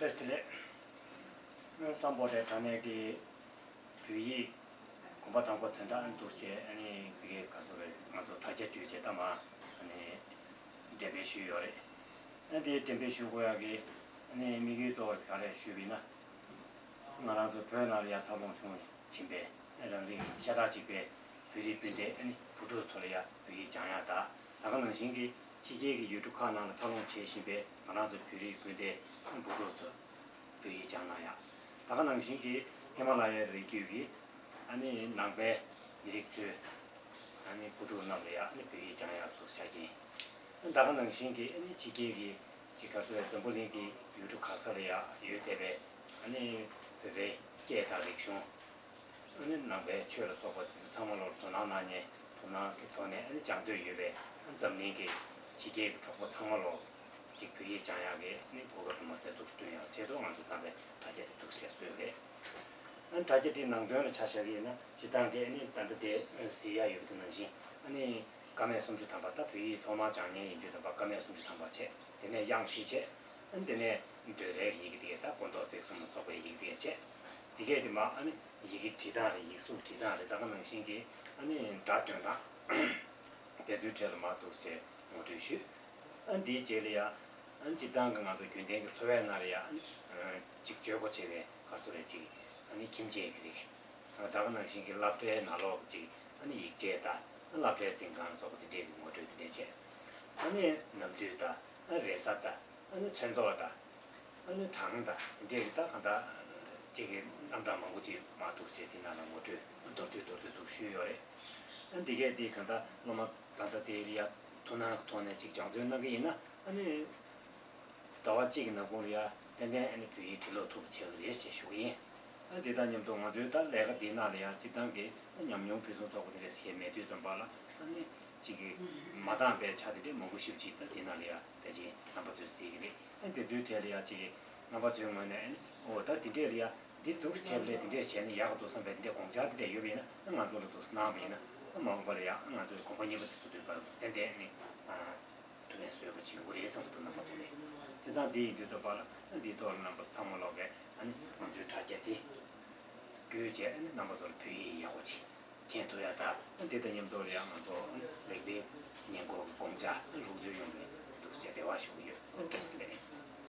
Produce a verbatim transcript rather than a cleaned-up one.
བཀྲ་ཤིས་བདེ་ལེགས། སམ་བྷོ་ཊའི་དྲ་གནས་ཀྱི་བོད་ཡིག་གོམ་པ་དང་པོ་དོན་དག་འདུག་བྱས། ཨ་ནི་བི་གེ་ག་ཚོད་རེད། ང་ཚོ་དྲ་རྒྱ་བརྒྱུད་བྱས་ད་མ་ཨ་ནི་འགྲེམས་སྤེལ་ཞུས་ཡོད་རེད། ཨ་དེ་འགྲེམས་སྤེལ་ཞུ་དགོས་ཡག་གི་ཨ་ནི་དམིགས་ཡུལ་གཙོ་བོ་ག་རེ་ཞུས་པ་ཡིན་ན། ང་རང་ཚོ་བོད་ནང་ལ་ཡ་འཚར་ལོངས་བྱུང་བཞིན་པའི་རང་རིགས་ཤ་ཁྲག་གཅིག་པའི་བོད་རིགས་སྤུན་ཟླའི་ཨ་ནི་བུ་ཕྲུག་ཚོ་ལ་ཡ་བོད་ཡིག་སྦྱང་ཡག་དང་། ད་ག་ནང་བཞིན་གྱི་ཕྱི་རྒྱལ་གྱི་ཡུལ་གྲུ་ཁག་ནང་ལ་འཚར་ལོངས་བྱེད་བཞིན་པའི་ང་རང་ཚོ་བོད་རིགས་སྤུན་ཟླའི་ཨ་ནི་བུ་ཕྲུག་ཚོ་བོད་ཡིག་སྦྱང་གནང་ཡག་ད་ག་ནང་བཞིན་གྱི་ཧི་མ་ལ་ཡའི་རི་རྒྱུད་ཀྱི་ཨ་ནི་ནང་པའི་མི་རིགས་ཚོའི་ཨ་ནི་བུ་ཕྲུག་རྣམས་ལ་ཡ་ཨ་ནི་བོད་ཡིག་སྦྱང་ཡག་ཏུ་ཆ་རྐྱེན། ད་ག་ནང་བཞིན་གྱི་ཨ་ནི་ཕྱི་རྒྱལ་གྱི་ཅིག་ག་ཚོད་འཛམ་བུ་གླིང་གི་ཡུལ་གྲུ་ག་ས་ལ་ཡ་ཡོད་བསྡད་པའི་ཨ་ནི་བོད་པའི་སྐད་དང་རིག་གཞུང་། ཨ་ནི་ནང་པའི་ཆོས་ལ་སོགས་པ་དེ་ཚོ་ཚང་མ་ལོར་དོ་སྣང་གནང་མཁན། དོ་སྣང་གི་ཐོག་ནས་ཨ་ནི་སྦྱང་འདོད་ཡོད་པའི་ཨ་འཛམ་གླིང་གི་ཕྱི་རྒྱལ་གྱི་གྲོགས་པོ་ཚང་མ་ལོར་ཅིག་བོད་ཡིག་སྦྱང་ཡག་གི་ཨ་ནི་གོ་སྐབས་དུ་མ་ཟད་འདུག་སྐྲུན་ཡག་ཆེད་དུ་ང་ཚོ་ད་ལྟའི་དྲ་རྒྱ་དེ་འདུག་བཤད་སྲོལ་རེད། ཨ་ནི་དྲ་རྒྱ་དེའི་ནང་དོན་ལ་ཆ་བཞག་གི་ཡིན་ན་སྤྱིར་བཏང་གི་ཨ་ནི་ད་ལྟ་དེ་གཟིགས་ཡག་ཡོད་པ་དེ་ནང་བཞིན་ཨ་ནི་ཀ་མད་སུམ་ཅུ་ཐམ་པ། ད་བོད་ཡིག་ཐོག་མར་སྦྱང་མཁན་ཡིན་དུས་ཙམ་པ་ཀ་མད་སུམ་ཅུ་ཐམ་པ་བྱས། དེ་ནས་དབྱངས་བཞི་བྱས། ཨ་ནི་དེ་ནས་འདོད་རེའི་ཡི་གེ་དེ་གས། ད་སྐུ་མདོག་བརྩེགས་གསུམ་ལ་སོགས་པའི་ཡི་གེ་དེ་གས་བྱས། དེ་གས་དེ་མ་ཨ་ནི་ཡི་གེ་བྲིས་སྟངས་རེད། ཡིག་གཟུགས་བྲིས་སྟངས་རེད། ད་ག་ནང་བཞིན་གྱི་ཨ་ནི་སྒྲ་འདོན་སྟངས་དེ་ཚོའི་གྲས་ལ་མར་འདུག་སེ་ངོ་སྤྲོད་ཞུས། ཨ་ནི་དེའི་རྗེས་ལ་ཡ་ཨ་ནི་སྤྱིར་བཏང་གི་ང་ཚོ་རྒྱུན་ལྡན་གྱི་འཚོ་བའི་ནང་ལ་ཡ་ཨ་ནི་ཅིག་སྤྱོད་སྒོ་བྱེད་པའི་ག་ཚོད་རེད། ཅིག་ཨ་ནི་ཁྱིམ་ཆས་ཀྱི་རིགས། ད་ག་ནང་བཞིན་གྱི་སློབ་གྲྭའི་ནང་ལོགས་ཀྱི་ཅིག་ཨ་ནི་ཡིག་ཆས་དང་སློབ་གྲྭའི་འཛིན་ཁང་སོགས་དེ་འདྲའི་གི་ངོ་སྤྲོད་དེ་འདྲ་བྱས། ཨ་ནི་ནམ་དུས་དང་། ཨ་རེས་གཟའ་དང་། ཨ་ནི་ཚོན་མདོག་དང་། ཨ་ནི་གྲངས་དང་དེ་འདྲའི་གི་ད་གང་ལྟར་ཅིག་གི་རྣམ་གྲངས་མང་པོ་ཅིག་མར་འདུག་སེ་དེ་ནང་ལ་ངོ་སྤྲོད་མདོར་བསྡུས་མདོར་བསྡུས་འདུག་ཞུས་ཡོད་རེད། ཨ་འདི་གས་དེ་གང་ལྟར་སློབ་མ་ད་ལྟ་དེ་ལ་ཡ་ཐུགས་སྣང་གི་ཐོག་ནས་ཅིག་སྦྱང་བརྩོན་གནང་གི་ཡིན་ན། ཨ་ནི་ཟླ་བ་གཅིག་གི་ནང་ཁོངས་ལ་ཡ་ཏན་ཏན་ཨ་ནི་བོད་ཡིག་འབྲི་ཀློག་ཐུབ་པ་བྱེད་ཀྱི་རེད་ཅེས་ཞུ་གི་ཡིན། ཨ་དེ་དང་མཉམ་དུ་ང་ཚོའི་ད་ལས་ཀ་འདིའི་ནང་ལ་ཡང་སྤྱིར་བཏང་གི་ཉམས་མྱོང་ཕུན་སུམ་ཚོགས་པ་དེ་འདྲ་ཞིག་མེད་དུས་ཙམ་པ་ལ། ཨ་ནི་གཅིག་གི་མ་འདང་པའི་ཆ་དེ་འདྲ་མང་པོ་ཞེ་པོ་ཅིག་ད་དེ་ནང་ལ་ཡང་ཕལ་ཆེར་རྣམ་པ་ཚོས་གཟིགས་ཀྱི་རེད། ཨ་དེ་ཚོའི་གྲས་ལ་ཡང་གཅིག་གི་རྣམ་པ་ཚོའི་ངོས་ནས་ཨ་ནི་ཨོ་ད་དེ་འདྲས་ལ་ཡང་འདི་འདུག་བྱས་པ་ལས་དེ་འདྲས་བྱས་ན་ཡག་གི་འདུག་བསམ་པའི་དེ་འདྲས་དགོངས་འཆར་དེ་འདྲས་ཡོད་པ་ཡིན་ན། ཨ་ང་ཚོ་ལ་འདུག་གནང་བ་ཡིན་ན། ཨ་མ་འོངས་པ་ལ་ཡང་ཨ་ང་ཚོའི་གོམ་པ་གཉིས་པ་དེ་བཟོ་དུས་བར་ཏན་ཏན་ཨ་ནི་ཨ། ཐུགས་ཕན་གསོས་པ་ཅིག་ཡོང་གི་རེད་བསམ་གྱི་འདུག་རྣམ་པ་ཚོ་ལ། བྱས་ཙང་འདི་ཡིན་དུས་ཙམ་པ་ལ་འདིའི་ཐོག་ལ་རྣམ་པ་ཚང་མ་ལོག་གིས་ཨ་ནི་ང་ཚོའི་དྲ་རྒྱ་དེ་བརྒྱུད་བྱས། ཨ་ནི་རྣམ་པ་ཚོ་ལ་བོད་ཡིག་ཡག་པོ་ཅིག་མཁྱེན་ཐུབ་ཡ་དང་། ཨ་འདི་དང་མཉམ་དུ་ལ་ཡང་ང་ཚོ་ཨ་ནི་ལེགས་སྤེལ་ཉེན་འགོག་གི་དགོངས་འཆར་ལོག་འཛོལ་ཡོང་མི་འདུག་ཅེས་རེ་བ་ཞུ་གི་ཡོད། བཀྲ་ཤིས་བདེ་ལེགས།